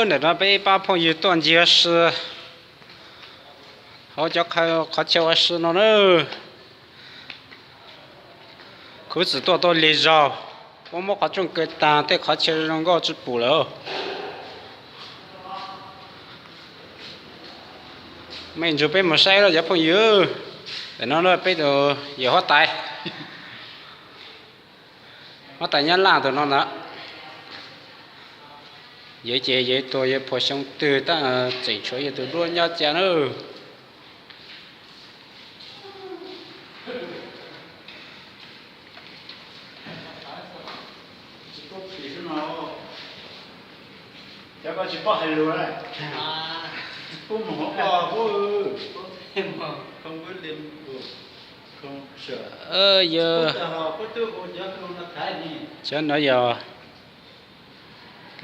Ntawm no peb pab phooj ywg tuaj ncig ua si hauv cov qhov chaw ua si no na. Kuv txawm tuaj tau lig zaug, puab muab qhov rooj kaw taag, tej qhov chaw zoo nkauj tsi pum lawm. Mej nrug peb mus saib cov phooj ywg. Ntawm no peb tus yawg huab tais, huab tais Nyab Laj tus no ntag. Yawg ces yawg tuag yawg puag xyoo twg tab tseem tshuav yawg tus duab nyob ca na. Yawg, cov no yog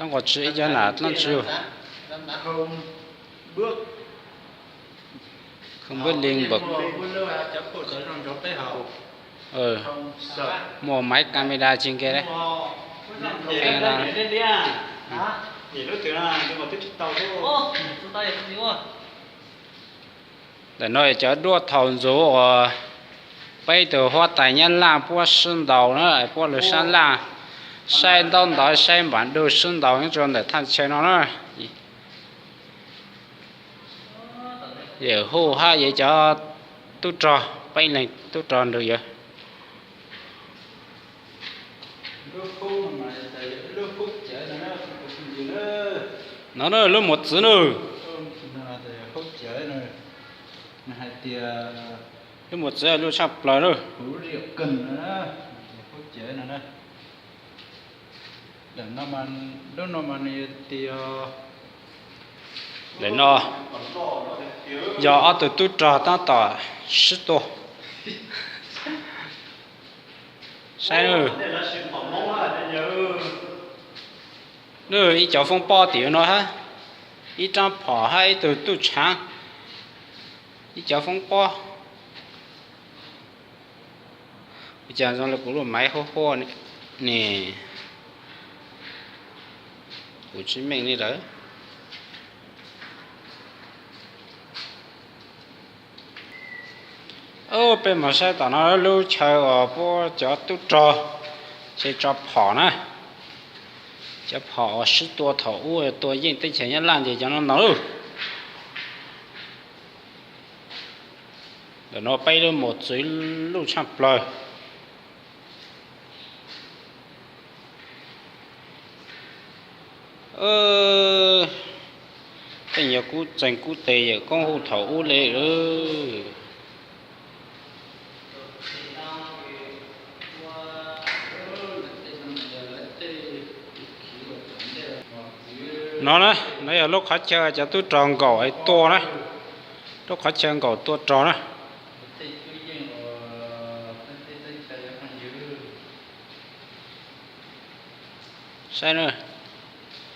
dlaab nqos tsw ib cov nam dlaab tsw. Không biết Liên Bật. Muaj máy camera trên kia đấy. Ntawm no yog cov duab thaum ntxuv uas peb tug huab tais Nyab Laj puab sib ntaus na, puab lug sab laj saib ntaub ntawv saib npav du sib ntaus nyob rua ntawm thaj chaw no na. Yawm Huj hab yawg cov tub rog, peb leeg tub rog nrug yawg. No na lub mos txwv na. Lub mos txwv lub tshaj plaws na. Ntawm no yog ob tug tub rog tab tom sib tua. Saib na, ib cov foob pob tim no hab, ib rab phom hab ib tug tub tshaav, ib cov foob pob. Ua cas zoo li kuv lub maiv huab huab ne, kuv tsis meej li lawm. Peb mus saib tom no lub chaw uas puab cov tub rog tso phom na, cov phom uas sib tua thaum ub tua yeej teb chaws Nyab Laj ces cov no ntau lawm. Ntawm no peb lub mos txwv luj tshaj plaws. Tej nyuag kub txeeg kub tes yawm koob huj thaum ub le. No na, no yog lub qhov chaw cov tub rog nkaum tua na, lub qhov chaw nkaum tua rog na. Saib na,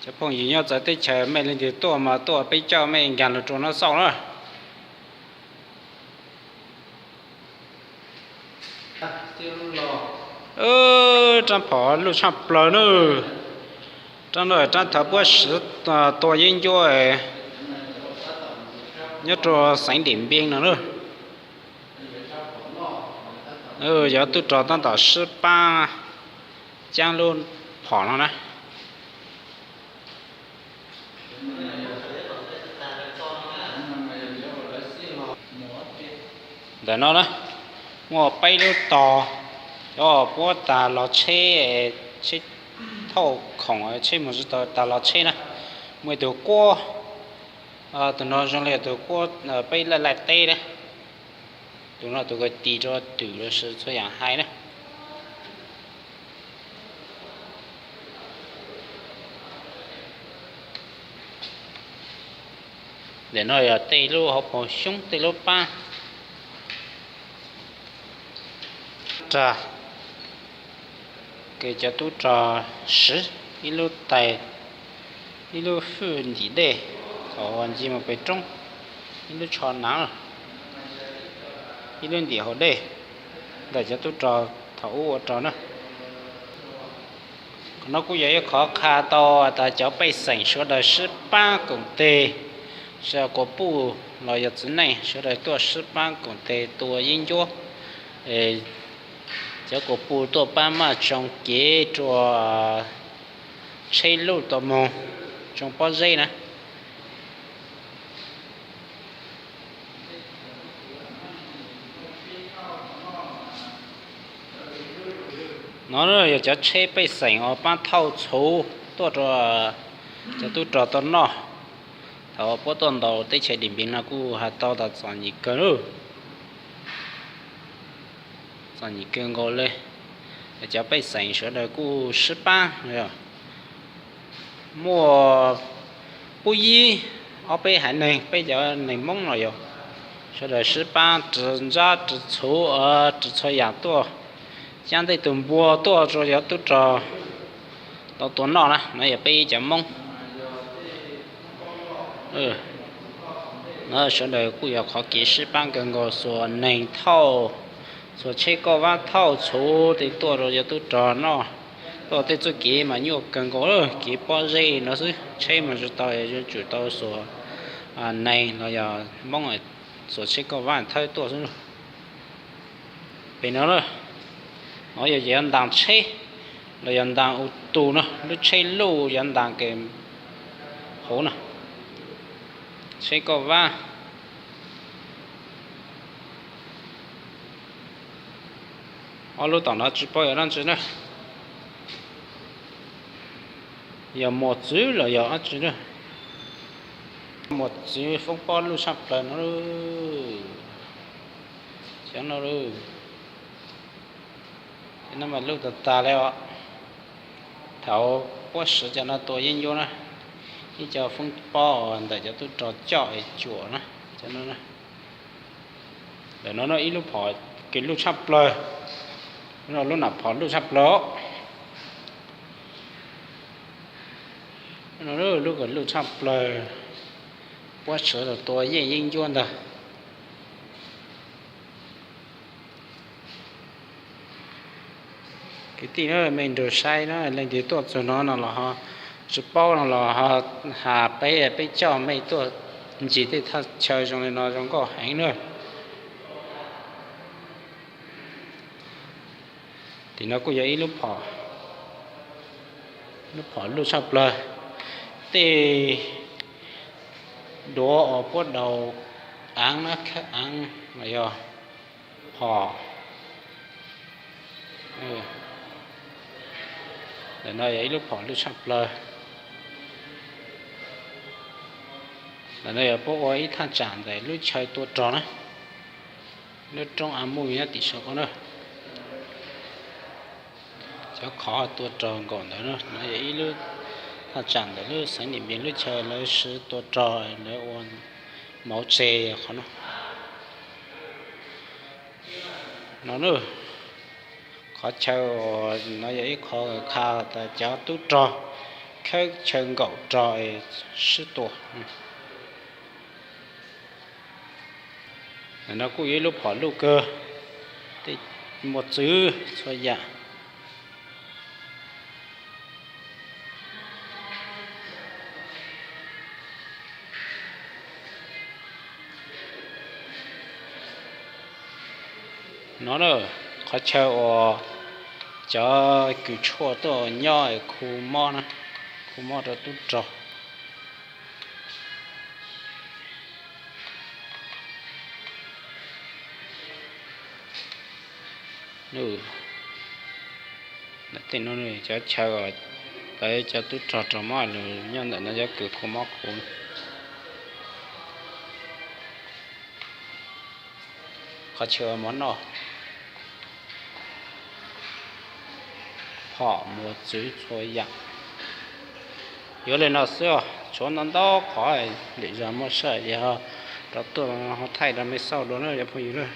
cov phooj ywg nyob txawv teb chaws mej leej twg tuaj mas tuaj peb coj mej nkaag lug rua no xauj na. Rab phom luj tshaj plaws na. Rab no rab thaum puab siv tua yeeb ncuab nyob rua xeev Dim Npee no na. Yog tub rog tab tom sib pab caab lub phom no na. Ntawm no na, muaj peb lub tog, cov puab tag los tsheb, tsheb thauj khoom tsheb mus tsis tau tag los tsheb na. Muaj ib tug quab, tus no zoo li tus quab peb laij laij teb na. Tus no tus kws tis rua twm los sis txhua yaam hais na. Ntawm no yog tej lub hauv paus xyoob tej lub pab rag, kws cov tub rog siv ib lub tais, ib lub hwj ntim dej thaum ncig mus pem roob, ib lub tsho nav, ib lub ntim hauv dej ntawm cov tub rog thaum ub ua rog na. No kuj yog ib qhov qha tau tas cov pej xeem sawv daws sib pab koom tes, tsis hais kuas puj los yog txiv neej sawv daws tuaj sib pab koom tes tua yeeb ncuab. Cov kuas puj tuaj pab maj tsoo kev rua tsheb luj tau moog tsoo pob zeb na. No yog cov tsheb pej xeem uas pab thauj txhuv tuaj rua cov tub rog tau noj. Thaum puab tuaj ntaus teb chaws Dim Npiv no kuj has tau tas txom nyem kawg, txom nyem kawg nkaus le. Cov pej xeem sawv daws kuj sib pab, muaj pub yib ob peb haiv neeg, peb cov neeg Moob no yog sawv daws sib pab ris ntsab ris txhuv, ris txhua yaam tuaj, cab tej tug npua tuaj rua cov tub rog tau tua noj na. No yog peb cov Moob. No sawv daws kuj yog qhov kev sib pab kawg nkaus, xuas neeg thauj, xuas tsheb kauj vab thauj txhuv tej tuaj rua cov tub rog noj. Tuaj tej txuj kev mas nyuaj kawg nkaus, kev pob zeb no xwb, tsheb mas tsis tau, yuav tsum tau xuas neeg los yog Moob xuas tsheb kauj vab thawb tuaj xwb. Pem no, no yog cov ntaas tsheb los yog ntaas u tus no, lub tsheb luj cov ntaas ke hauv no, tsheb kauj vab. Ob lub tom no tsis paub yog dab tsi na, yog mos txwv los yog dab tsi na. Mos txwv foob pob luj tshaj plaws no, xyov no, no mas luj tag tag li os. Thaum puab siv cov no tua yeeb ncuab na, ib co foob pob ntawm cov tub rog coj es cuam na, cov no. Ntawm no ib lub phom kws luj tshaj plaws, lub nam phom luj tshaj plaws, lub kws luj tshaj plaws, puab siv tua yeej yeeb ncuab ntag. Kwv tij na, mej nrug saib na, leej twg tuaj txug no no los ho tsis paub no los ho has peb, peb coj mej tuaj ncig tej thaj chaw zoo li no zoo nkauj heev na. Tim no kuj yog ib lub phom, lub phom luj tshaj plaws. Tej duav uas puab daus aav na, khawb aav los yog phom. Ntawm no yog ib lub phom luj tshaj plaws. Ntawm no yog puab ua ib thaj tsam ntawm lub chaw tua rog na, lub roob a muj nyob tim saum ko na. Cov qhov tua rog nkaum ntawd na, no yog ib lub thaj tsam ntawm lub xeev Dim Npiv lub chaw lawv siv tua rog, lawv ua mauv tseg qhov no. No, qhov chaw no yog ib qho qha tas cov tub rog khawb chaw nkaum rog sib tua. No kuj yog ib lub phom luj kawg, tej mos txwv txhua yam. No qhov chaw uas cov kws tshuaj tuaj nyob khu mob na, khu mob rau tub rog. Tej no cov chaw uas cov tub rog raug mob lug nyob ntawm no cov kws khu mob khu. Qhov chaw mov noj, phom mos txwv txhua yam. Yuav li no xwb os, tshuav ntau ntau qhov, lwm zaug muaj sij hawm rov tuaj ho thaij rau mej xauj dua na cov phooj ywg na.